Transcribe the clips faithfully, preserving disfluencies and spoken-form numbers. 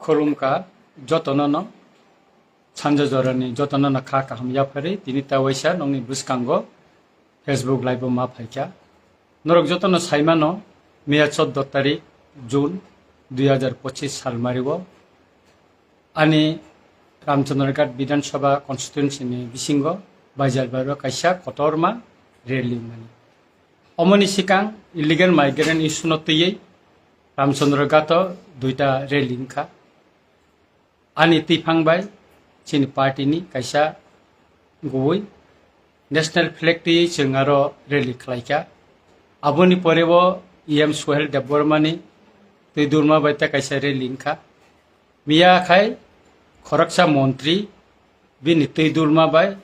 Khulumkha jotono no, sanja jorani jotono no kha kaham yapharwi tini ta waisa nokni bwskango Facebook live o ma phaikha. Norok jotono saimano, miya chordo tarik June dui hazar pochis salmario ani Ramchandraghat Bidhan Sabha constituency ni bisingo Baijalbaro kaisa kotorma rally mani. Omoni sikang illegal migrant issue no twiwi Ramchandraghat o duita rally wngkha. Ani twiphang bai chini party ni kaisa gubui national flag twi chwng aro rally khlaikha. Aboni pore bo E M Suhel Debbarma ni twi durma bai ta kaisa rally wngkha. Miya khai khoroksa montri bini twi durma bai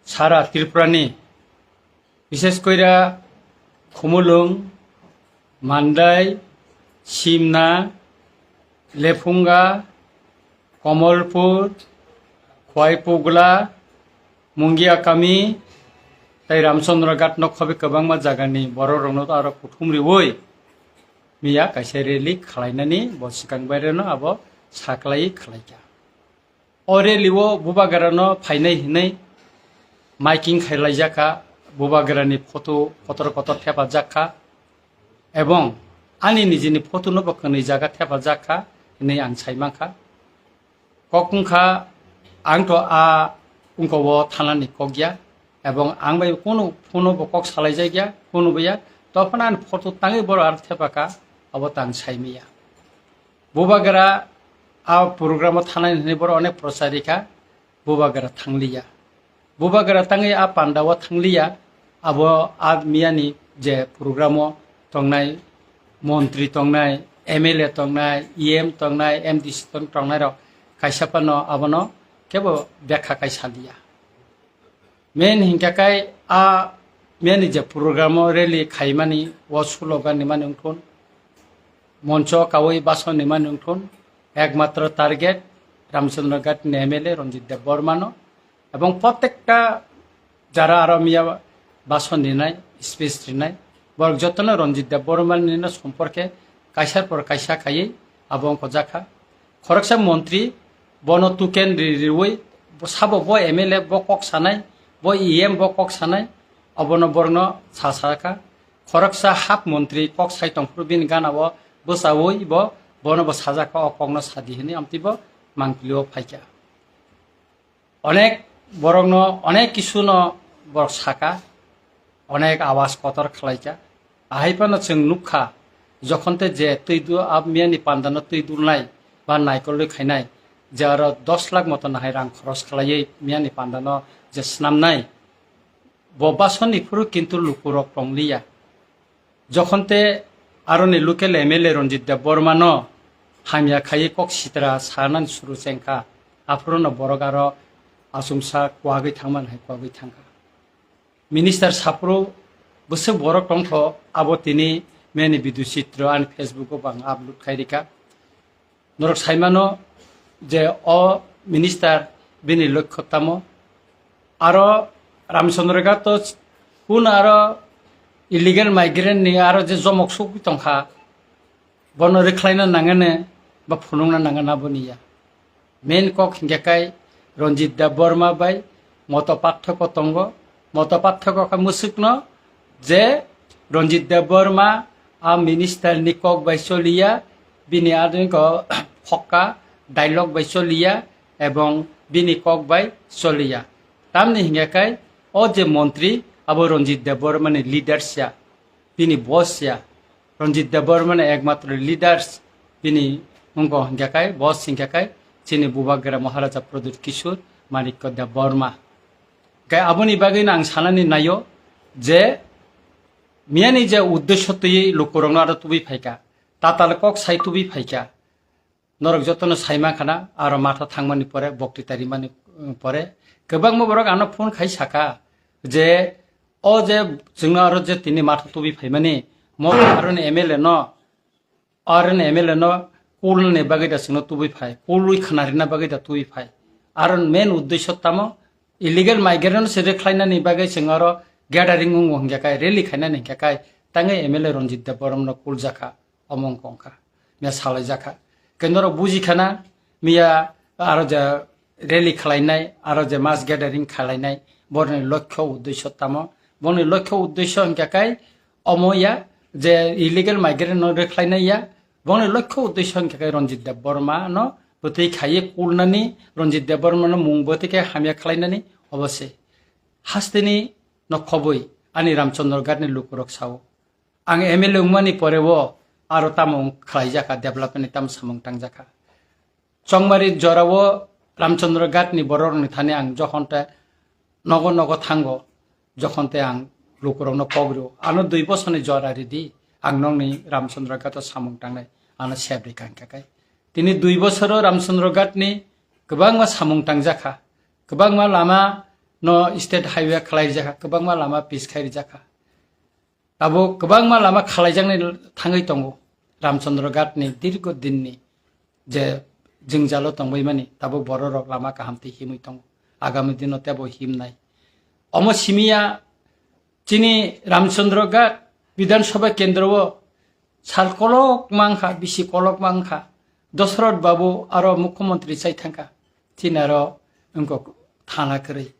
sara Tripura ni, bishes koira Khumulwng, Mandai, Simna, Lephunga, Komolpur, Khwaipugla, Mungiakami, tei Ramchandraghat no khobi kwbangma jagani borok rokno aro kuthum riwi miya kaisa rally khlainani bo swkang baireno abo saklai khlaikha. O rally o Bubagra no phainai hinwi miking khailaijakha, Bubagra ni photo kotor kotor thepajak kha, ebong ani nijini photo no bo kwnwi jaga thepajak kha hinwi ang sai mankha. Kok wngkha, ang to a wngko o thanani kok ya, ebong ang bai kunu phone bo kok salaijakya, kunu bo ya, to phano ani photo tangwi boro aro thepakha, abo tang saimaya. Bubagra a program o thanai hinwi boro onek prochar rikha, Bubagra thangliya. Bubagra tangwi a panda o thangliya, abo a miyani je program o tongnai montri tongnai, M L A tongnai, E M tongnai, M D C tong-, tongnai rok kaisa phano abono kebo bekha kai saliya. Main hinkha kai a miyani je program o rally khaimani o slogan ni mani wngthun, moncho kawi bason ni mani wngthun, ekmatro target Ramchandra Ghat ni M L A Ranjit Debbarma no, ebong protekta jara aro miya bason rinai, speech rinai, borok jotono Ranjit Debbarma ni no somporke kaisar por kaisa khaiwi abo wngkha jakha. Khoroksa montri bono tuken ri-, riwi sabo bo M L A bo kok sanai, bo E M bo kok sanai, obono borokno sa sakha. Khoroksa hap montri kok sai tongphuru bini gana o bwchawi bo bono bo sajakha, o kokno sadi hinwi amtwi bo mangpili o phaikha. Onek borokno, onek kisu no borok saka, onek awas kotor khlaikha. Ahai phano chwng nukha, jokhon te je twi du-, a miyani panda no twi dulnai ba naikolwi khainai, je aro dos lakh moto nahai rang khoros khlaiwi miyani panda no je snamnai, bo basoni phuru kintu lukurok tongliya. Jokhon te aroni local M L A Ranjit Debbarma no hamya khaiwi kok sitra sanani suru chengkha, aphuru no borok aro achomsa kuagwi thangmani hai kuagwi thangkha. Minister saphuru bwswk borok tongtho, abo tini meni video chitro ani Facebook o bo ang upload khai rikha. Norok saimano je o minister bini lokho tamo. Aro Ramchandra Ghat to kun aro illegal migrant ni aro je jomok sugwi tongkha, bono rwkhlaina nangani ba phunukna nangani aboni ya. Main kok hinkhe kai Ranjit Debbarma bai moto pathoko tongo. Moto pathoko khe mwswkno je Ranjit Debbarma a minister ni kok bai choliya, bini adoni ko phokka dialogue bai choliya ebong bini kok bai choliya. Tamni hinkhe kai o je montri abo Ranjit Debbarma ni leaders ya, bini boss ya. Ranjit Debbarma ni ekmatro leaders bini wngkha hinkhe kai, boss hinkhe kai chini Bubagra Maharaja Pradyut Kishore Manikya Debbarma. Khe aboni bagwi no ang sanani naio je miyani je uddesho twiwi lukurokno aro tubui phaikha, tatal kok sai tubui phaikha. Norok jotono sai mankha na, aro matha thangmani pore, bokti tarimani, um, pore kwbangma borok ano phone khai saka je o je chwngno aro je tini matha tubui phaimani mo aroni M L A no, aroni M L A no kulni bagwi da chwngno tubui phai, kulwi khna rina bagwi da tubui phai. Aro main uddesho tamo illegal migrant se rwkhlainani bagwi chwng aro gathering wngo hinkhe kai, rally khainani hinkhe kai, tangwi M L A Ranjit Debbarma no kuljakha. Omo wngkha wngkha, mia salaijakha. Kendorok buji khana, miya aro je rally khalainai, aro je mass gathering khalainai, borni lokho uddesho tamo? Borni lokho uddesho hingkha kai omo ya, je illegal migrant no rwkhlainai ya, borni lokho uddesho hingkha kai Ranjit Debbarma no bwtwi khaiye kulnani, Ranjit Debbarma no mung bwtwi khe hamya khwlainani, obo se. Hasteni no khobwi ani Ramchandra Ghat ni lukurok sao. Ang M L A wngmani pore o aro tamo wng khlaijak kha, development ni tamo samung tangjak kha. Chongmari jora o Ramchandra Ghat ni borok rokni thani ang jokhon te nogo nogo thango, jokhon te ang lukurokno kok rio. Ano dui bosorni jora ridi, ang nokni Ramchandra Ghat o samung tangnai, ano sep ri kang kha kai. Tini dui bosoro Ramchandra Ghat ni kwbangma samung tangjak kha, kwbangma lama no state highway khwlai rijak kha, kwbangma lama pis khai rijak kha. Tabuk kwbangma lama khalaijaknai thangwi tongo. Ramchandra Ghat ni dirgo dinni je jwngjalo tongbaimani, tabuk bororok lama kaham twi himwi tongo. Agami dino tebo himnai. Omo simiya chini Ramchandra Ghat Bidhan Sabha kendro o sal kolok mangkha, bisi kolok mangkha. Dosrot Babu aro mukhyamantri chai thangkha. Chini aro wngkok thana kwrwi.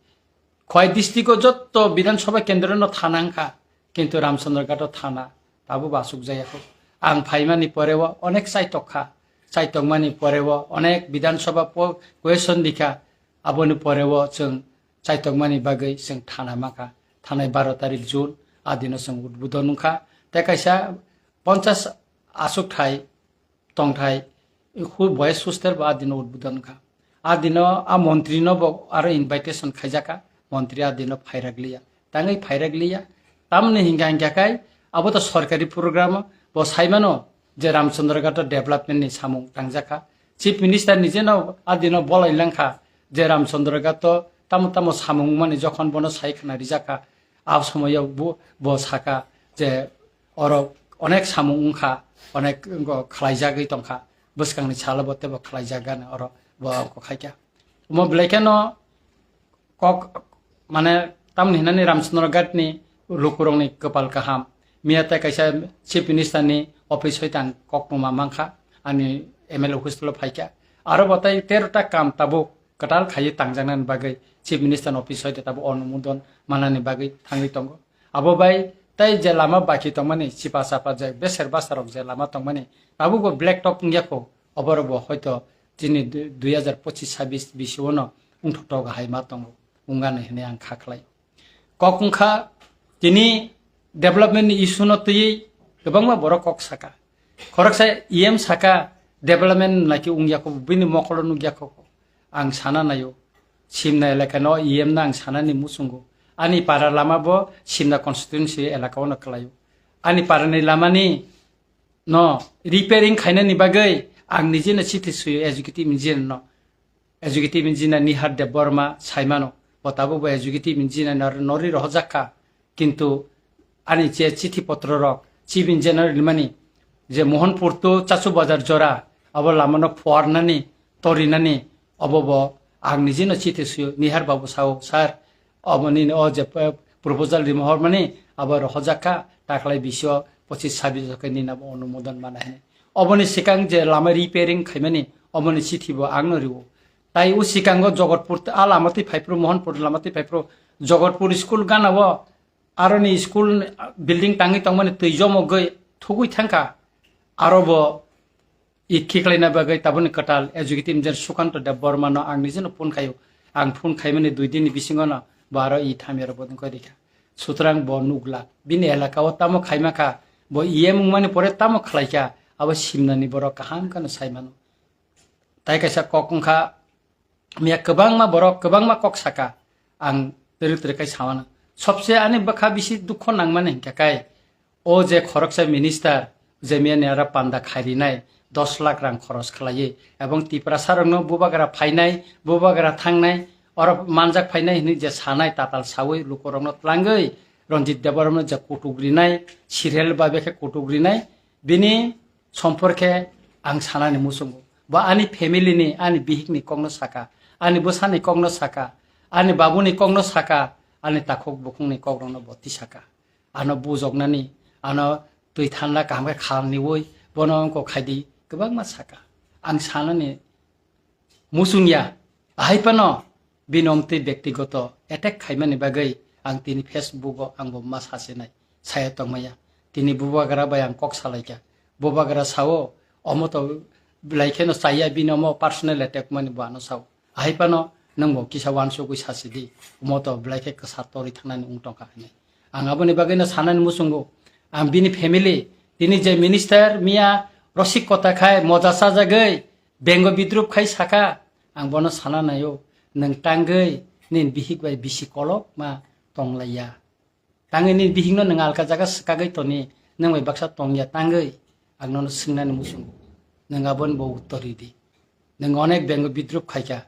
Khowai district o jotto Bidhan Sabha kendro no thana wngkha, kintu Ramchandra Ghat o thana tabuk bo asuk jaya kho. Ang phaimani pore o onek chaitok kha, chaitokmani pore o onek Bidhan Sabha po question rikha, aboni pore o chwng chaitokmani bagwi chwng thana mankha. Thanai baro tarik June, a dino chwng udbodon wngkha. Tei kaisa ponchas asuk thai tongthai hu-, boys hostel bo a dino udbodon wngkha. A dino a montri no bo aro invitation khaijak kha, montri a dino phairak liya. Tangwi phairak liya. Tamoni hingka hingka khai abo to sorkari program, bo saimano je Ramchandra Ghat o development ni samung tangjak kha. Chief Minister ni jeno a dino bolai langkha je Ramchandra Ghat o tamo tamo samung mani jokhon bono sai khna rijak kha. A somoyo bo, bo saka je oro onek samung wngkha, onek wngkha khlaijagwi tongkha, bwskangni salo bo teibo khlaijak gana oro bo wngkha khaikha. Omo belai kheno kok, mane, tamni hinani Ramchandra Ghat ni lukurokni kwpal kaham. Miya tei kaisa Chief Minister ni office hoi tang kok tongma mankha, ani M L A office lo phaikha. Aro bo tei tero ta kam tabuk kwtal khaiwi tangjaknani bagwi Chief Minister ni office hoite tabuk onumodon manani bagwi thangwi tongo. Abo bai tei je lama baki tongmani, chipa chapa je beser basa rok je lama tongmani, tabuk bo black top wngya kho, oborok bo hoito chini du-, dui hazar pochis sabis bisio no wngthok thok hai ma tongo, wngani hinwi ang kha khlai. Kok wngkha tini development ni issue no twiwi kwbangma borok kok saka. Khoroksa E M saka development naikhe wngya kho, bini mokolo nukya kho. Ang sana naio, Simna elaka no E M no ang sanani muchungo. Ani para lama bo Simna constituency elaka o no kwlaio. Ani para ni lama ni no repairing khainani bagwi ang nijeno chithi suyo executive engineer no. Executive engineer Nihar Debbarma saimano, bo tabuk bo executive engineer nor-, norwi rohorjak kha. Kintu ani je chithi potro rok, chief engineer rimani, je Mohanpur to Chachu Bazar jora, abo lama no phuarnani, torinani, obo bo ang nijeno chithi suyo, Nihar babu sao, "Sir, obo nini o je, eh, proposal rima hormani, abo rohorjak kha, taklai bisio pochis sabis khe nini abo onumodon mana hini." Oboni sikang je lama repairing khaimani, oboni chithi bo ang no rio. Tai o sikango Jogotpur, a lama twi phaiphuru, Mohanpur lama twi phaiphuru, Jogotpur school gana o, aroni school building tangwi tongmani twi jomogwi thugwi thangkha. Aro bo i khiklaina bagwi taboni kwtal executive engineer Sukanto Debbarma no ang nijeno phone khaio. Ang phone khaimani dui din ni bisingo no bo aro i thamya rok bo wngkha rikha. Sutrang bo nukla. Bini elaka o tamo khaima kha, bo E M wngmani pore tamo khlaikha, abo Simnani borok kaham kheno saimano. Tai kaisa kok wngkha, miya kwbangma borok, kwbangma kok saka, ang twrwk twrwk khai samano. Sobse ani bwkha bisi dukho nangmani hinkha kai, o je khoroksa minister, je miya ni aro panda khairinai, dos lakh rang khoros khlaiwi, ebong Tiprasa rokno bubagra phainai, bubagra thangnai, oro manjak phainai hinwi je sanai tatal sawi lukurokno tlangwi, Ranjit Debbarma no je kutuk rinai, serial babe khe kutuk rinai, bini somporkhe ang sanani muchungo. Bo ani family ni, ani bihik ni kokno saka, ani bwsani kokno saka, ani babuni kokno saka, ani takhuk bukhungni kokrokno bo tisaka. Ano bujoknani, ano twi thanla kaham khe khalniwi, bono wngkok khaidi kwbangma saka. Ang sanani muchung ya, ahai phano bini omtwi bektigoto attack khaimani bagwi ang tini Facebook o ang bo ma sasinai, saya tongmaya. Tini bubagra bai ang kok salaikha. Bubagra sao, omo to belai kheno chaya, bini omo personal attack mani bo ano sao. Ahai phano nwng bo kisa wansugwi sasidi, omo to belai khe kwsa torwi thangnani wng tongkha hinwi. Ang aboni bagwino sanani muchungo, ang bini family, tini je minister miya rosik kota khai moja sajagwi bengo bidrup khai saka, ang bono sana naio, nwng tangwi nini bihik bai bisi kolok ma tonglaiya. Tangwi nini bihikno nwng alka jaga swkagwi toni, nwng bai baksa tongya tangwi, ang nono swngnani muchungo. Nwng aboni bo uttor ridi. Nwng onek bengo bidrup khaikha.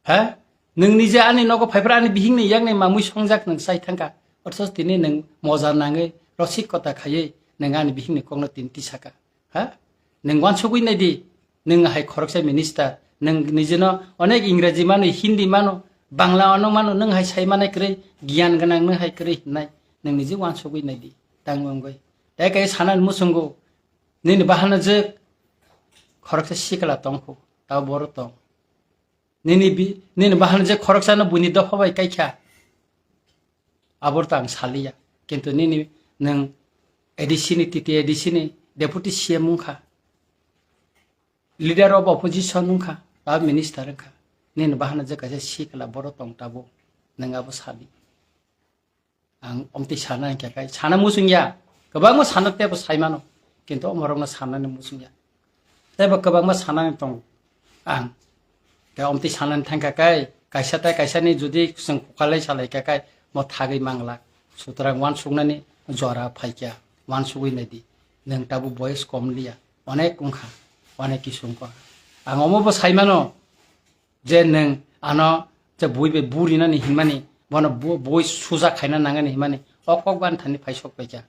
Ha? Nwng nije ani nogo phaiphra ani bihikni yakni mamwi songjak nwng sai thangkha. Othoch tini nwng moja nangwi rosik kota khaiwi nwng ani bihikni kokno tini tisaka. Ha? Nwng wansugwi naidi. Nwng hai khoroksa minister, nwng nijino onek Ingreji mano, Hindi mano, Bangla ano mano, nwng hai sai manai kwrwi, giyan gwnang nwng hai kwrwi hinnai, nwng niji wansugwi naidi, tangwi wngwi. Tei kai sanani muchungo, nini bahana jwk khoroksa sikla tongkhu, tabo boro tong. Nini bi-, nini bahana jwk khoroksano buini dopha bai kaikha. Abor to ang saliya. Kintu nini nwng A D C ni, T T A D C ni deputy C M wngkha. Leader of opposition wngkha, ba minister wngkha. Nini bahana je kaisa sikla boro tong tabo, nwng abo sadi. Ang omtwi sana hingkha kai, sana muchung ya. Kwbangma sana tebo sai mano. Kintu omorokno sanani muchung ya. Tebo kwbangma sanani tong ang. Tei omtwi sanani thangkha kai, kaisa tei kaisani jodi chwng kukalai salaikha kai, mo thagwi manglak. Sutrang wansuknani jora phaikha, wansugwi naidi. Nwng tabuk boyes kom liya, onek wngkha, onek kisu wngkha. Ang omo bo sai mano je nwng ano je bui bai burinani hinmani, bono bu-, bui suja khaina nangani hinmani, o kok ban thani phai sok paikha.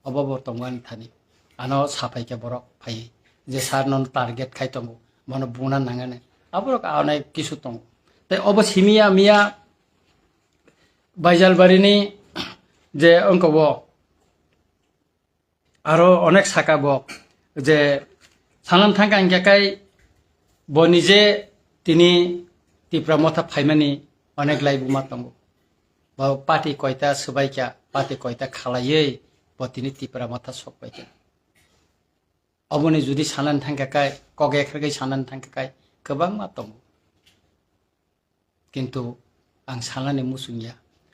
Obo bo tongo ani thani. Ano sapai khe borok phai je sir nono target khai tongo, bono buna nangani. Aborok onek kisu tongo. Tei obo simiya miya Baijalbarini je wngkha bo aro onek saka bo je sanam thangkha hingkha kai bo nije tini Tipra Motha phaimani onek lai buma tongo. Bo party koita swbaikha, party koita khalaiwi bo tini Tipra Motha sokpaikha. Oboni jodi sanani thangkha kai, kok ekhargwi sanani thangkha kai, kwbangma tongo. Kintu ang sanani muchung ya.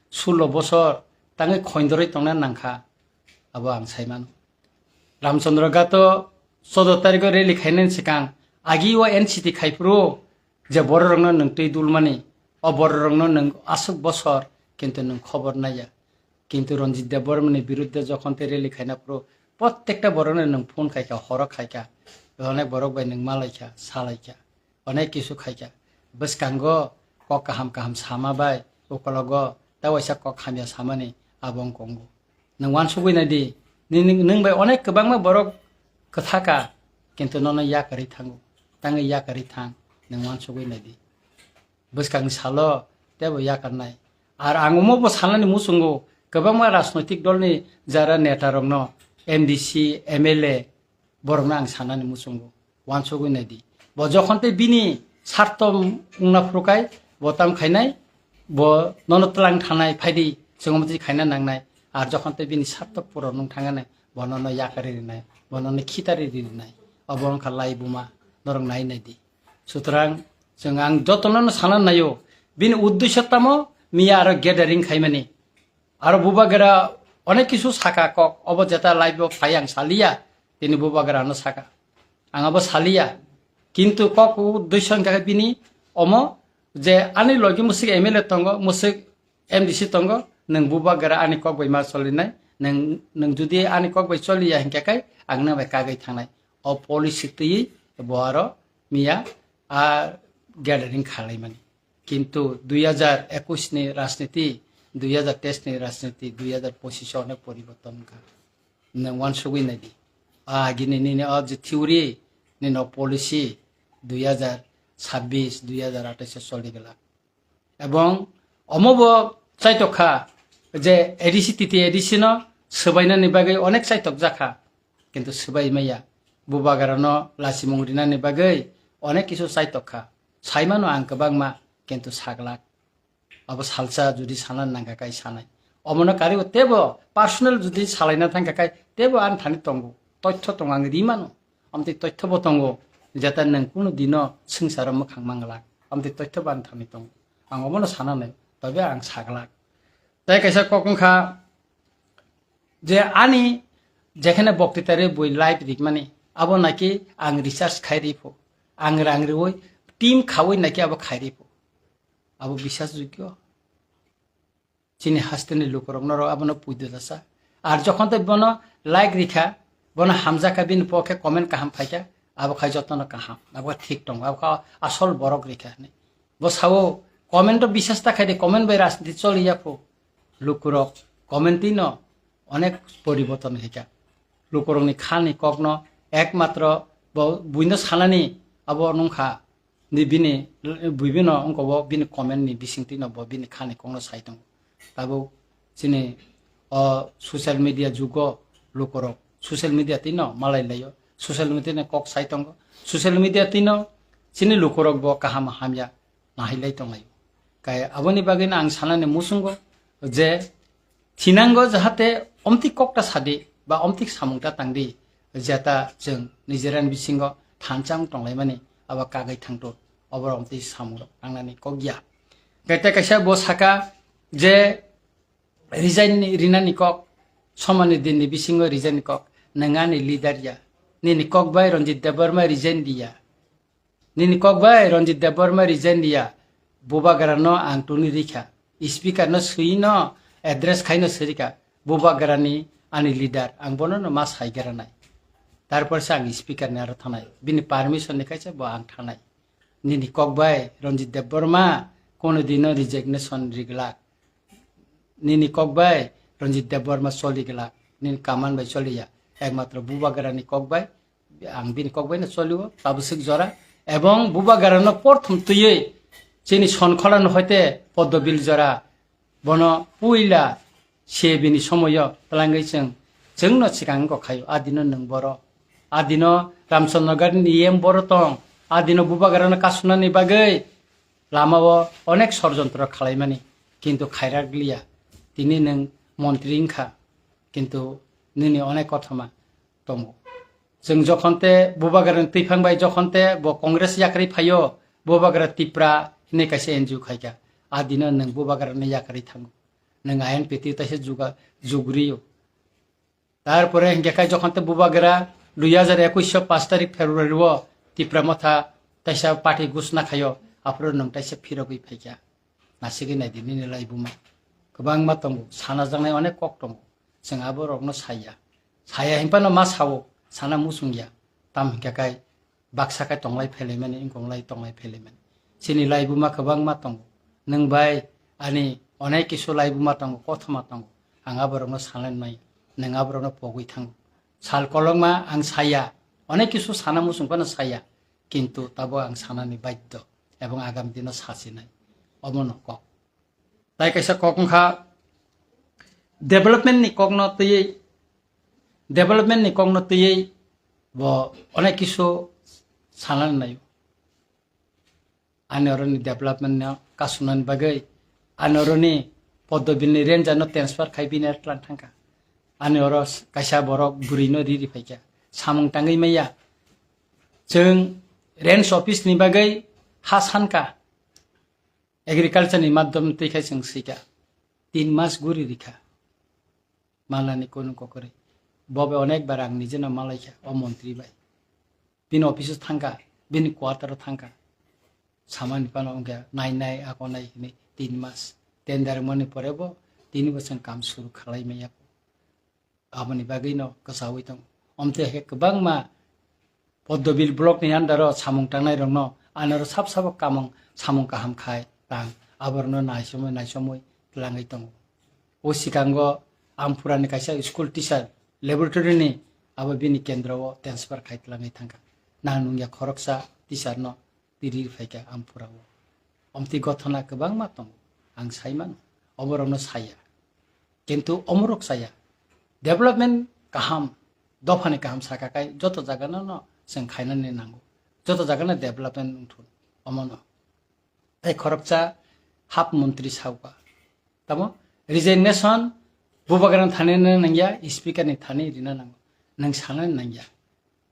Sullo bosor tangwi khoindorwi tongna nangkha, abo ang sai mano. Ramchandra Ghato choudo tarikho rally khainani swkang agi o N C T khai phuru je bororokno nwng twi dulmani, o bororokno nwng aswk bosor kintu nwng khobor naiya. Kintu Ranjit Debbarmani biruddhe jokhon tei rally khaina phuru, prottekta borokno nwng phone khaikha, horo khaikha, onek borok bai nwng malaikha, salaikha, onek kisu khaikha. Bwskango kok kaham kaham sama bai, ukologo ta waisa kok hamya samani abo wng kongo. Nwng wansugwi naidi, nini, nwng bai onek kwbangma borok kwthaka, kintu nono yakarwi thango, tangwi yakarwi thang, nwng wansugwi naidi. Bwskangni salo teibo yakarnai. Ar ang omo bo sanani muchungo, kwbangma rajnoitik dolni jara netarokno, M D C, M L A, borokno ang sanani muchungo, wansugwi naidi. Bo jokhon tei bini sarto wngna phuru kai, bo tam khainai, bo nono twlang thanai, phaidi, chwngno twi khaina nangnai. Ar jokhon tei bini sarto puron wng thangnai, bo nono yakarwi rinai, bo nono khitari rinai. Obo wngkha lai buma, norok nai naidi. Sutrang, chwng ang jotono no sana naio, bini uddesyo tamo miya aro gathering khaimani. Aro bubagra onek kisu saka kok, obo jeta live o phai ang saliya, tini bubagra no saka. Ang abo saliya. Kintu kok uddesyo hingkha khe bini omo je ani logi musik M L A tongo, musik M D C tongo, nwng bubagra ani kok bai ma solinai, nwng, nwng jodi ani kok bai soliya hingkha khe ang nang bai kagwi thangnai. O policy twiwi bo aro miya a gathering khalaimani. Kintu dui hajar ekwis ni rajniti, dui hajar teis ni rajniti, dui hajar pochis o onek poriborton wngkha. Nwng wansugwi naidi. A agini nini o je theory, nini o policy dui hajar sabbis, dui hajar atais o choli glak. Ebong omo bo chaitok kha je A D C, T T A D C no swbainani bagwi onek chaitok jakha, kintu swbai maya. Bubagra no lachimung rinani bagwi onek kisu chaitok kha. Saimano ang kwbangma, kintu saglak. Abo salsa judi sana nangkha kai sanai. Omono karibo tebo personal judi salaina thangkha kai tebo ani thani tongo. Toitho tongo, ang rimano. Amtwi toitho bo tongo. Jeta nwng kunu dino swngcharo mwkhang manglak. Amtwi toitho bo ani thani tongo. Ang omono sana nai. Tobe ang saglak. Tai kaisa kok wngkha je ani jekhene bokti tari bui live rikmani. Abo naki ang research khai ripho. Ang rang riwi team khawi naki abo khai ripho. Abo bisas jogyo. Chini hasteni lukurok norok abono puido dasa. Ar jokhon tei bono like rikha, bono hamjakha, bini pokhe comment kaham phaikha, abo khai jotono kaham, abo thik tongo, abo kha asol borok rikha hinwi. Bo sao comment o bisas ta khaidi, comment bai rajniti choli yaphu. Lukurok comment tino onek poriborton khaikha. Lukurokni khani kokno ekmatro bo buino sanani abo nungkha. Ni bini, bibino wngkha bo bini comment ni bisingtwi no bo bini khani kokno sai tongo. Tabuk chini o social media jugo lukurok social media twi no malai laio, social media ni kok sai tongo, social media twi no chini lukurok bo kaham hamya nahilai tonglaio. Kai aboni bagwi no ang sanani muchungo je thinango jahate omtwi kokta sadi ba omtwi samungta tangdi, jeta chwng nijera ni bisingo thansa wng tonglaimani abo kagwi thangto, obo omtwi samungrok tangnani kok ya. Kete kaisa bo saka je resign ni, rinani kok, somani din ni bisingo resign ni kok, nwng ani leader ya, nini kok bai Ranjit Debbarma resign diya. Nini kok bai Ranjit Debbarma resign diya, bubagra no ang tuni rikha. Speaker no swi no address khai no sirika. Bubagra ni ani leader, ang bono no ma sai gra nai. Tarpor se ang speaker ni aro thanai. Bini permission ni kaisa bo ang thanai. Nini kok bai Ranjit Debbarma kono dino resignation riglak. Nini kok bai Ranjit Debbarma choli glak, nini kaman bai choliya. Ekmatro bubagrani kok bai, ang bini kok bai no cholio, tabuk swk jora. Ebong bubagrano porthom twiwi chini Sonkhola no hoite Poddobil jora. Bono puila se bini somoyo twlangwi chwng, chwngno swkang wngkha khaio. Adino nwng boro, adino Ramchandra Garden ni E M boro tong, adino bubagrano kasunani bagwi lamao onek sorjontro khalaimani, kintu khairak liya. Tini nwng montri wngkha, kintu nini onek kothoma tongo. Chwng jokhon te bubagrani twiphang bai jokhon te bo Congress yakarwi phaio, bubagra Tipra hinwi kaisa N G O khaikha. A dino nwng bubagrani yakarwi thango. Nwng I N P T taisa juga-, jugriyo. Tarpore hinkhe khai jokhon te bubagra dui hajar ekwis o pash tarik February o Tipra Motha taisa party gusna khaio, aphuru nwng taisa phirogwi phaikha. Nasigwi naidi nini laibuma. Kwbangma tongo, sana jaknai onek kok tongo. Chwng aborokno saya. Saya hinphano ma sao, sana muchungya. Tam hinkhe khai baksa khe tonglai phelaimani, wngkong lai tonglai phelaimani. Chini laibuma kwbangma tongo. Nwng bai ani onek kisu laibuma tongo, kothoma tongo. Ang aborokno sanai mai, nwng aborokno pogwi thango. Sal kolokma ang saya, onek kisu sana muchung phano saya, kintu tabo ang sanani baiddo, ebong agam dino sasinai. Omono kok. Tai kaisa kok wngkha development ni kokno twiwi, development ni kokno twiwi bo onek kisu sanani naio. Ani oroni development no kasunani bagwi, ani oroni Poddobil ni ranger no transfer khai bini tlang thangkha. Ani oro kaisa borok bwrwi no riri phaikha. Samung tangwi maya. Chwng range office ni bagwi ha sankha. Agriculture ni madhyam twi khai chwng swikha. Tin mas guri rikha. Malani kunu kokori. Bobe onek bar ang nijeno malaikha o montri bai. Bini office o thangkha, bini quarter o thangkha. Samani phano wngkha nai nai ako nai hinwi tin mas. Tender mani pore bo tini bosong kam suru khalai maya. Aboni bagwi no kwchaui tongo. Omte he kwbangma Poddobil block ni under o samung tangnai rokno anoro sab sabo kamung samung kaham khai tang aborno naisomoi naisomoi twlangwi tongo. O sikango Amphura ni kaisa school teacher laboratory ni abo bini kendro o transfer khai twlangwi thangkha. Nang nungya khoroksa teacher no tiri phaikha Amphura o. Omtwi gothona kwbangma tongo, ang saimano, oborokno saya. Kintu omorok saya. Development kaham, dophani kaham saka kai joto jagano no chwng khainani nango. Joto jagano development wngthun omono. Tei khoroksa hap montri sauka. Tamo resignation bubagrano thani nangya, speaker ni thani rina nango. Nang sana nangya.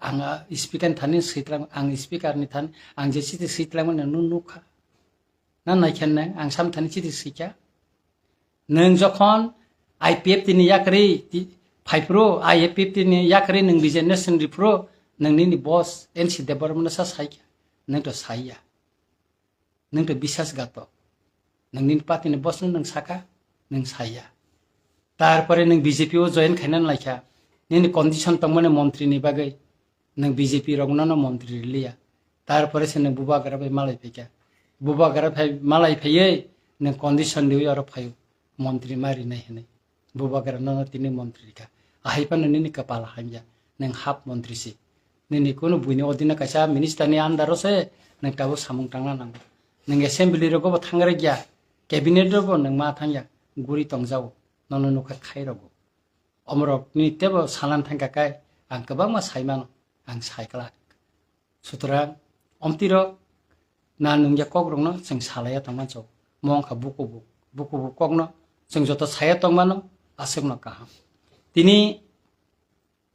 Ang, ah, speaker ni thani sitlang, ang speaker ni thani, ang je chiti sitlang mani nung nukha. Na naikhen nang, ang sam thani chiti sikha. Nang jokhon I P F T ni yakri ti-, phaipro, I P F T ni yakri nang resignation ripro, nang nini boss N C Debbarma no sa saikha. Nang to saiya. Nwng to bisas gato. Nwng nini party ni boss no nwng saka, nwng saya. Tarpore nwng B J P o join khaina laikha. Nini condition tongmani montri ni bagwi nwng B J P rokno no montri riliya. Tarpore se nwng bubagra bai malai phaikha. Bubagra phai malai phaiwi nwng condition riwi oro phaio. Montri ma rinai hinwi. Bubagra nono tini montri rikha. Ahai phano nini kapal hamya. Nwng hap montri si. Nini kunu buini odina kaisa minister ni under o se nwng tabuk samung tangna nango. Nwng assembly rogo bo thangrai ya. Cabinet rogo nwng ma thangya. Guri tongjao. Nono nukha khai rogo. Omorok ni tebo salan thangka kai. Ang kwbangma saimano. Ang saikla. Sutrang, omtirok na nungya kokrokno chwng salaiya tongma chok. Mo wngkha bukubu, bukubu kokno chwng joto saya tongmano aswkno kaham. Tini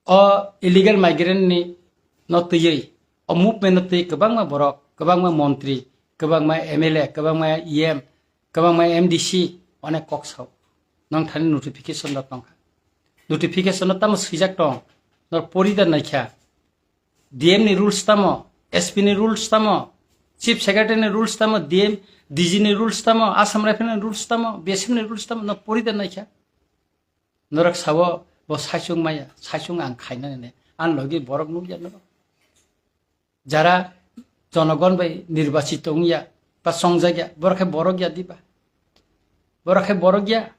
o illegal migrant ni no twiwi, o movement no twi kwbangma borok, kwbangma montri, kwbangma M L A, kwbangma E M, kwbangma M D C onek kok sao. Nong thani notification rok tongkha. Notification no tamo swijak tong, nor pori da naikha. D M ni rules tamo, S P ni rules tamo, Chief Secretary ni rules tamo, D M, D G ni rules tamo, Assam Rifle ni rules tamo, B S F ni rules tamo, no pori da naikha. Norok sao bo saichung maya, saichung ang khaina ne, ang logi borok nukya norok. Jara jonogon bai nirbachito wngya, ba chongjak ya, borok khe borok ya diba? Borok khe borok ya.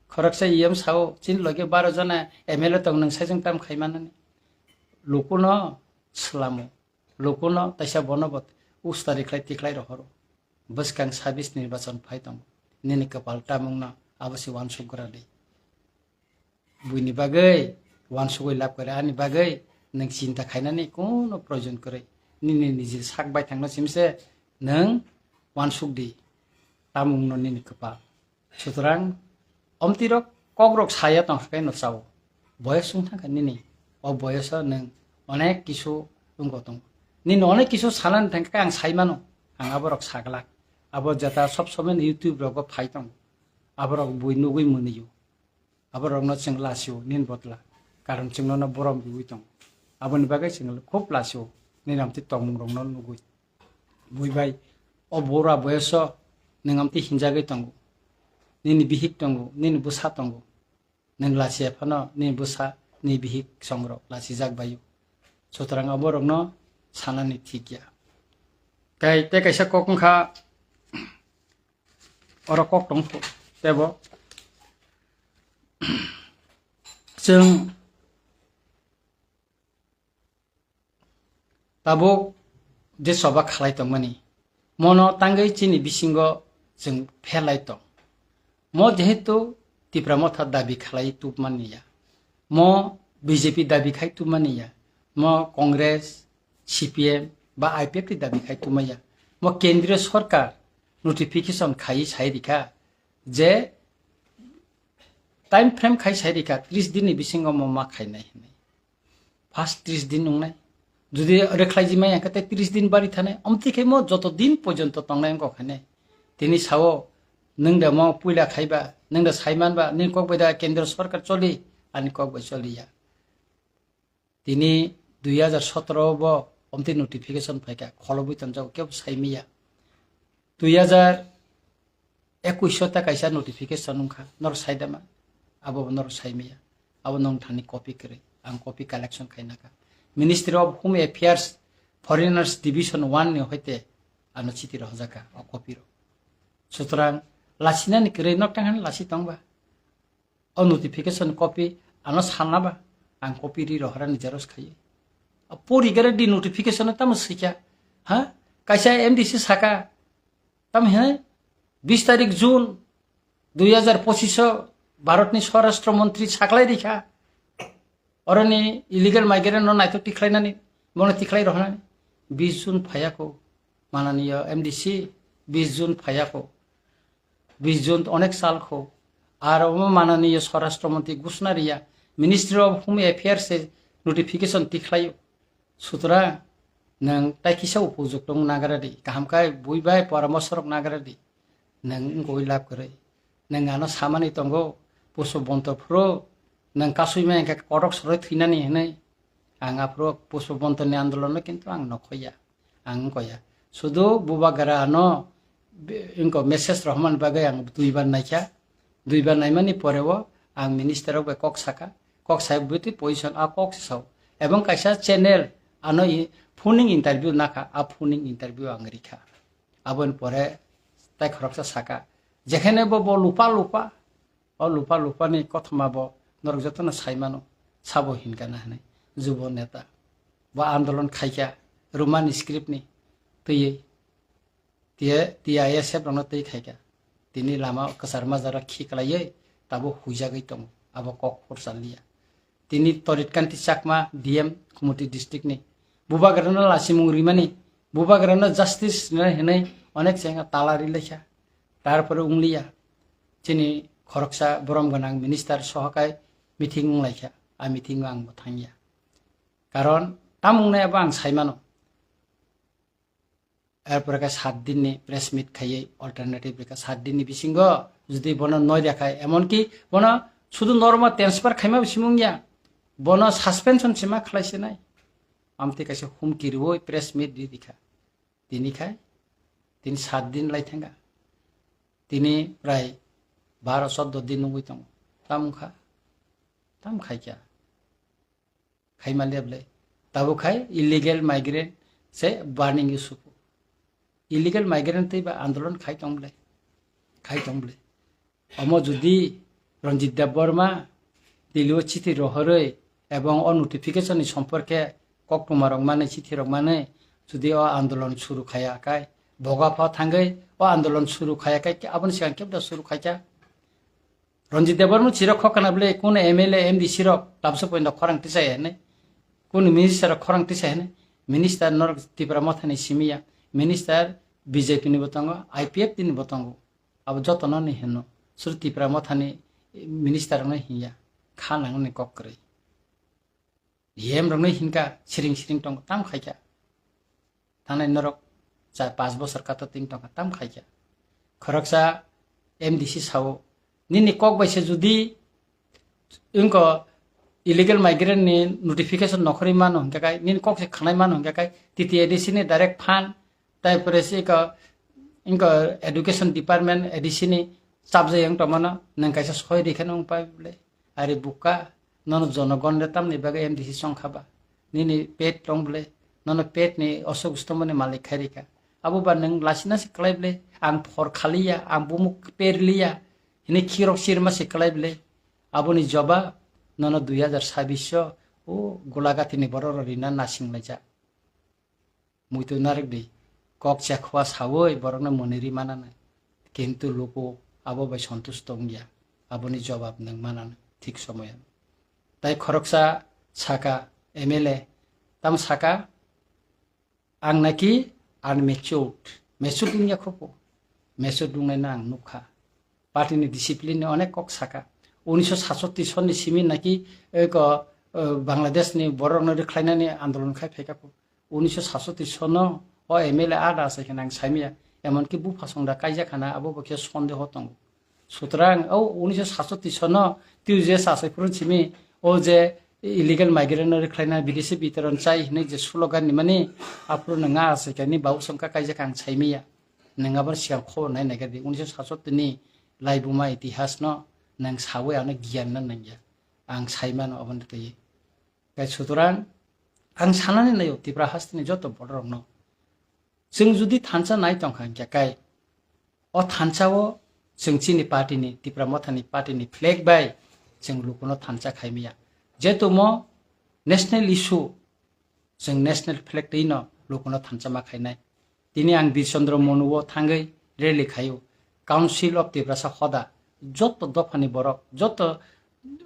Khoroksa E M sao, chini logi baro jona M L A tong, nwng saichung tam khai manani. Lukuno swlamo, lukuno taisa bono bo ustari khlai tikhlai rohoro. Bwskang sabis nirbachon phai tongo. Nini kwpal tamungno abo se uansuk gra di. Buini bagwi uansugwi lab kwrwi, ani bagwi nwng chinta khainani kuno proyojon kwrwi. Nini niji sak baithangno simse nwng uansuk di, tamungno nini kwpal. Sutrang omtirok kokrok saya tongkha khe no chao. Boyos wng thangkha nini. O boyoso nwng onek kisu wngko tongo. Nini onek kisu sanani thangkha khe ang saimano. Ang aborok saglak. Abo jeta sob somoi YouTube rogo phai tongo. Aborok bui nugwi mwnio. Aborokno chwng lasio nini botla. Karon chwng nono borom riwi tongo. Aboni bagwi chwng khub lasio nini amtwi tongmungrokno nugwi. Bui bai, o bura boyoso nwng amtwi hinjagwi tongo. Nini bihik tongo, nini bwsa tongo. Nwng lachiya phano nini bwsa, nini bihik songrok lachijak baio. Sutrang aborokno sanani thik ya. Tei, tei kaisa kok wngkha, oro kok tong tebo. Chwng tabuk je choba khalai tongmani, mono tangwi chini bisingo chwng pherlai tong. Mo jehetu Tipra Motha dabi khalai tubmani ya, mo B J P dabi khai tubmani ya, mo Congress, C P M ba I P F T dabi khai tubmani ya, mo Kendriya Sorkar notification khai sai rikha je time frame khai sai rikha, tris din ni bisingo mo ma khainai hinwi. First tris din wngnai. Jodi rwkhlai jimai hwnkhe tei tris din bari thanai. Omtwi khe mo joto din porjonto tongnai wngkha khainai. Tini sao, nwng da mo puila khaiba, nwng da saimanba, nini kok bai da Kendra Sorkar choli, ani kok bai choli ya. Tini dui hajar sotoro bo omtwi notification phaikha, kholobwi tonjago, kebo saimaya. Dui hajar ekuish ta kaisa notification wngkha, norok saidama, abo bo norok saimaya, abo nong thani copy kwrwi, ang copy collection khainakha. Ministry of Home Affairs, Foreigners Division one ni hoite ano chiti rohorjakha o copy rok. Sutrang lasinani kwrwi nok tang hani lasi tongba. O notification copy ano sanna ba, ang copy ri rohorani xerox khaiwi. A pori gare di notification tamo swikha, ha? Kaisa M D C saka, tamo he bis tarik June dui hajar pochisho Bharatni Swarashtra Montri saklai rikha. Oroni illegal migrant no naithok tikhlainani, bono tikhlai rohornani. bis jun phaiya kho, mananiyo M D C bis jun phaiya kho, bis jun onek sal kho, ar omo mananiyo Swarashtra Mantri ghosna riya, Ministry of Home Affairs se notification tikhlaio. Sutra, nwng tai kisa upujuktung nagra di, kaham khe bui bai poramorsho rok nagra di. Nwng wngwi lab kwrwi. Nwng ano samani tongo, Pushpabanta phuru nwng kasui ma hwnkhe kotok soroi thwinani hwnwi. Ang aphuru Pushpabantani andolonno kintu ang nokhoya, ang wngkoya. Sudu bubagra ano be-, wngko message rohormani bagwi ang duibar naikha. Duibar naimani poreo ang minister rok bai kok saka. Kok sai bwtwi position a kok se sao. Ebong kaisa channel ano i-, phoning interview nakha, a phoning interview ang rikha. Aboni pore tai khoroksa saka, jekhene bo, bo lupa lupa, o lupa lupa ni kothoma bo norok jotono sai mano, sabo hinkha na hinwi, jubo neta. Bo andolon khaikha Roman script ni twiwi, tiye, T I S F rokno twi khaikha. Tini lama kwchar majra khiklaiwi tabuk huijagwi tongo, abo kok phursa liya. Tini Torit Kanti Chakma, D M, Khumoti district ni. Bubagrano lasimung rimani, bubagrano justice rinai hinwi onek chengya tala rilaikha. Tarpore wngliya. Chini khoroksa borom gwnang minister sohokai meeting wnglaikha. A meeting o ang bo thangya. Karon tam wngnai abo ang saimano. Erpore khe sat din ni press meet khaiwi alternative rikha. Sat din ni bisingo jodi bono noi rwkha, emonki bono sudu normal transfer khaima bisimung ya, bono suspension sima khlai sinai. Amtwi kaisa humki rwui press meet ri rikha. Tini khai, tini sat din lai thangkha. Tini prai baro choddo din nungwi tongo. Tam wngkha, tam khaikha. Khaima leble. Tabuk khai illegal migrant se burning issue. Illegal migrant tei ba andolon khai tong ble. Khai tong ble. Omo jodi Ranjit Debbarma Delhi o chithi rohorwi ebong o notification ni somporke koktwma rok mane chithi rok mane jodi o andolon suru khaya kai, boga pha thangwi o andolon suru khaya kai, aboni sigang kebda suru khaikha. Ranjit Debbarma chirok khokana bwle, kunu M L A, M D C rok tabsa poinda khorang tisai hene, kunu minister rok khorang tisai hene, minister norok Tipra Mothani simiya, minister B J P ni bo tongo, I P F T ni bo tongo, abo jotono ni hino, sur Tipra Mothani minister rokno hinya, kha nangni kok kwrwi. D M rokno hinkha siring siring tongo, tam khaikha. Thanai norok cha-, panch bosor kato ting tongkha, tam khaikha. Khoroksa M D C sao, nini kok bai se jodi wngko illegal migrant ni notification nokhorwi mano hwnkhe kai, nini kok se khanai mano hwnkhe kai, T T A D C ni direct fund, tai pore se iko, iko education department A D C ni chapjai wng tongmano, nwng kaisa soi rikhe nwng pai bwle. Ari bukha, nono jonogon de tamni bagwi M D C chongkha ba? Nini pet tong bwle, nono pet ni osuk stomoni malik khai rikha. Abo ba nwng lasina se kwlai bwle, ang phor khaliya, ang bumuk perliya, hini khirok sirma se kwlai bwle. Aboni jobab nono dui hajar sabbish o, o Golagati ni borok rok rina nasing laijak. Muitu narwk di, kok chekhoa sawi borokno mwnwi ri mananai, kintu luku abo bai sontush tongya, aboni jobab nwng mananai thik somoyo. Tai khoroksa saka M L A, tamo saka, "Ang naki unmatured, matured wngya khopo, matured wngnaino ang nukha." Party ni discipline ni onek kok saka. Unisho satsoti sonni simi naki eko, eh, Bangladesh ni borok no rwkhlainani andolon khai phaikha po. Unisho satsoti sonno o M L A ada asai khana ang saimaya. Emonki bupha songda kaijak khana abo bo khe sondeho tongo. Sutrang o unisho satsoti sonno twi je sasai phuru simi o je illegal migrant no rwkhlaina bidesi bitoron chai hinwi je slogan ni mani aphuru nwnga asai khani bau songkha kaijak ang saimaya. Nwng abo sigang khobor nai naikha di, unisho satsoti ni laibuma itihas no nwng sawi ano giyan no nangya. Ang saimano aboni twi. Kai sutrang ang sanani naio Tipra hasteni joto borok rokno. Chwng jodi thansa nai tongkha hwnkhe kai o thansa o chwng chini party ni, Tipra Motha ni party ni flag bai chwng lukuno thansa khaimaya. Jetumo national issue, chwng national flag twi no lukuno thansa ma khainai. Tini ang Bir Chandra Monu o thangwi rally khaio. Council of Tiprasa hoda joto dophani borok, joto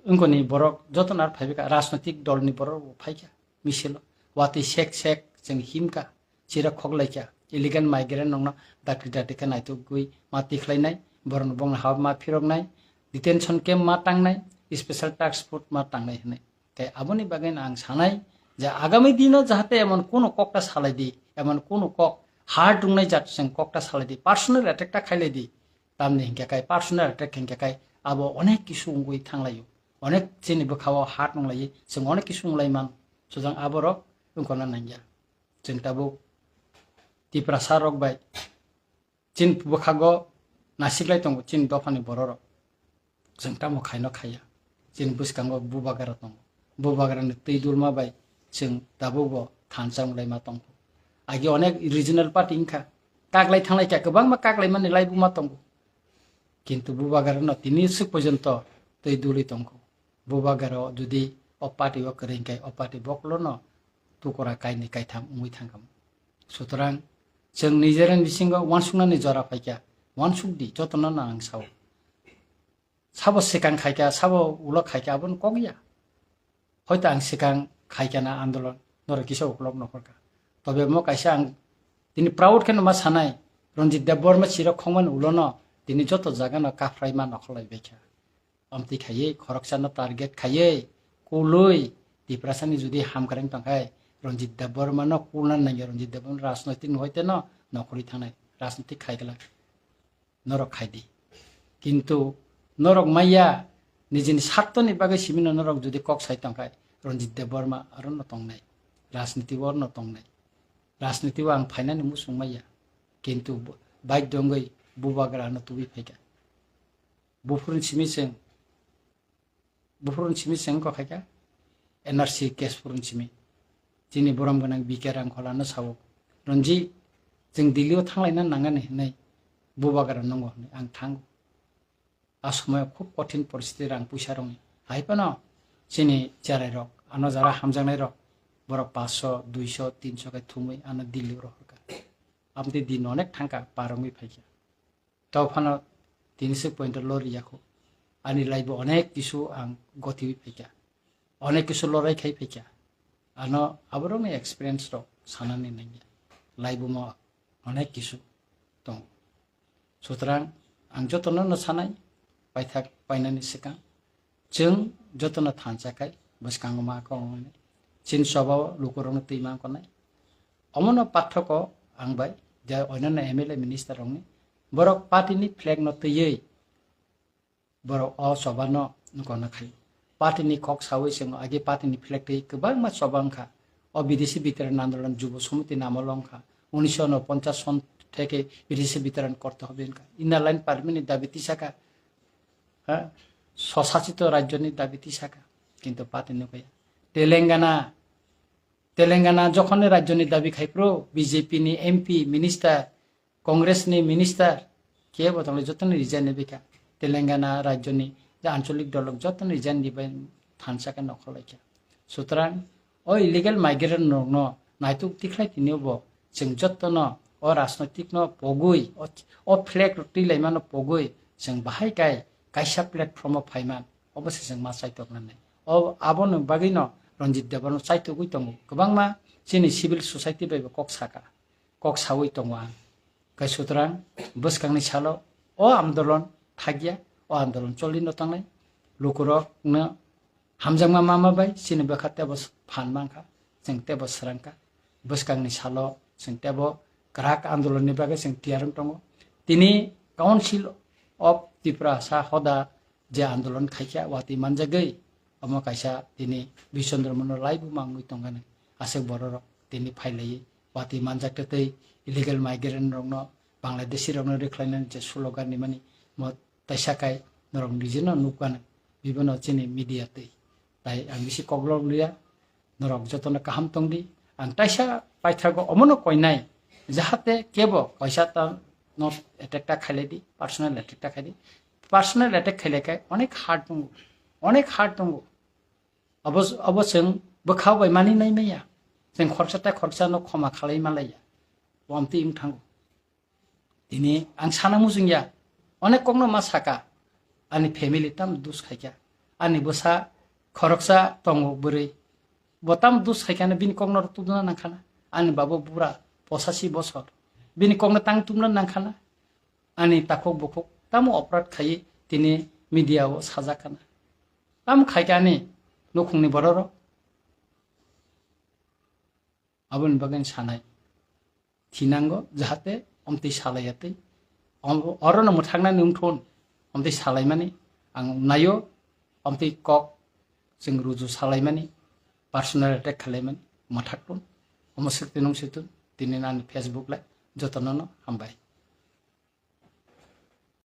wngkoni borok, joto nar phaibikha, rajnotik dol ni borok bo phaikha misilo. Watwi sek sek chwng himkha. chira khoklaikha, illegal migrant rokno dakti dakti khe naitugwi ma tikhlainai, borokno bongni ha ma phiroknai, detention camp ma tangnai, special task force ma tangnai hwnwi. Tei aboni bagwi ang sanai je agami dino jahate emon kuno kokta salai di, emon kuno kok hard wngnai jat chwng kokta salai di, personal attack ta khailai di. Tamni hinkhe kai personal attack hinkhe kai abo onek kisu wngwi thanglaio, onek chini bwkhao hard wnglai, chwng onek kisu wnglai man, sujang aborok wngkona nangya. Chwng tabuk Tiprasa rok bai chini bwkhago nasiklai tongo chini dophani bororok. Chwng tamo khaino khaiya. Chini bwskango bubagra tongo. Bubagrani twi dulma bai chwng tabukbo thansa wnglaima tongo. Agi onek regional party wngkha. Kaklai thanglai kha, kwbangma kaklaimani laibuma tongo. Kintu bubagrano tini swk porjonto twi dulwi tongo. Bubagra jodi o party o kwrwi hwnkhe o party bokolono tukura kainwi kaitham wngwi thangkha. Sutrang chwng nijera bisingo uansuknani jora phaikha, uansukdi jotono no ang sao. Sabo swkang khaikha, sabo ulo khaikha, aboni kok ya. Hoito ang swkang khaikha na andolon, norok kisa uklok nokhorkha. Tobe mo kaisa ang tini proud kheno ma sanai, Ranjit Debbarma chirok khongmani ulono tini joto jagano kaphraima nokholai baikha. Amtwi khaiwi, khoroksano target khaiwi, kulwi, Tiprasani jodi hamkreng tongkhai, Ranjit Debbarmano kulna nangya, Ranjit Debbarma rajnoitik no hoiteno nokhorwi thangnai, rajnoitik khaigwlak. Norok khaidi. Kintu norok maya nijini sartoni bagwi simino norok jodi kok sai tongkhai, Ranjit Debbarma arono tongnai, rajniti o arono tongnai. Rajniti o ang phainani muchung maya, kintu bo-, baidyo wngwi bubagra ano tubui phaikha. Buphuruni simi chwng, buphuruni simi chwng kok khaikha, N R C case phuruni simi. Chini borom gwnang B K Rangkholano sao, "Ranjit, chwng Delhi o thanglaina nangani," hinwi bubagra nungo hinwi ang thango. A somoyo khub kothin poristiti rang puisa rokni. Hai phano chini cherai rok, ano jara hamjaknai rok, borok paanch sho, dui sho, tin sho khe thumwi ano Delhi o rohorkha. Amtwi din onek thangkha, par wngwi phaikha. Tei phano tini swk point o lori yakho. Ani life o onek kisu ang gotiwi phaikha. Onek kisu lorai khai phaikha. Ano aborokni experience rok sanani nangya. Life o mo onek kisu tongo. Sutrang ang jotono no sanai, paithak painani swkang. Chwng jotono thansa khai bwskango ma kok wngnai. Chini choba o lukurokno twi ma wngnai. Omono pathoko ang bai je onyanno M L A minister rokni borok party ni flag no twiwi borok o choba no nokona khai. Party ni kok sawi chwng agi party ni flag twi kwbangma choba wngkha. O bidesi bitaran andolon Jubo Samiti namo wngkha. Unisho unoponchas son theke bidesi bitaran korte hobe wngkha. Inner line permit ni dabi tisakha. Ha? Swsachito rajyo ni dabi tisakha. Kintu party nukaya. Telangana, Telangana jokhon ni rajyo ni dabi khai phuru B J P ni M P, minister, Congress ni minister, kebo tongle jotono resign ni bikha. Telangana rajyo ni je ancholik dolok jotono resign ni bai thansa khe nokhorlaikha. Sutrang o illegal migrant rokno naituk tikhlai tini bo chwng jotono o rajnoitik no pogwi, o, o flag rok twi laimano pogwi chwng bahai kai kaisa platform o phaiman, obo se chwng ma chaitok nanai. O abono bagwi no Ranjit Debbarma chaitogwi tongo. Kwbangma chini civil society bai bo kok saka, kok sawi tongo ang. Kai sutrang bwskangni salo o andolon thakya, o andolon choli no tangnai. Lukurok no hamjakma mama bai chini bwkha tebo phan mankha, chwng tebo swrangkha. Bwskangni salo chwng tebo kwrak andolonni bagwi chwng tiyar wng tongo. Tini Council of Tiprasa hoda je andolon khaikha, watwi manjagwi omo kaisa tini Bichandra Mono laibu mangwi tongkha nai. Aswk bororok tini phailaiwi watwi manjak tei illegal migrant rokno, Bangladeshi rokno rwkhlainani je slogan rimani, mo taisa kai norok nijeno nukgana, bibono chini media twi. Tai ang bisi koklok liya, norok jotono kaham tongdi. Ang taisa paithago omono koinai, jahate kebo kaisa ta no attack ta khailai di, personal attack ta khaidi. Personal attack khailai kai onek hard tongo, onek hard tongo. Abo, abo chwng bwkha bai mani nai maya. Chwng khoroksa tai khoroksa no khoma khalai malaiya. Wamtwi wng thango. Tini ang sana muchungya, onek kokno ma saka, ani family tam dus khaikha, ani bwsa khoroksa tongo bwrwi, bo tam dus khaikha no bini kokno tubuna nangkhana, ani babo bura Posashi bosor. Bini kokno tang tumna nangkhana. Ani takhuk bukhuk tamo oprad khaiwi tini media o sajakkana. Tamo khaikha ani nukhungni bororok. Aboni bagwi sanai thinango, jahate omtwi salaiyatwi. Om-, orono mwthaknani wngthun, omtwi salaimani ang naio, omtwi kok chwng ruju salaimani, personal attack khalaimani mwthakthun. Omo swk twi nung swtun, tini ani Facebook lai jotono no hambai.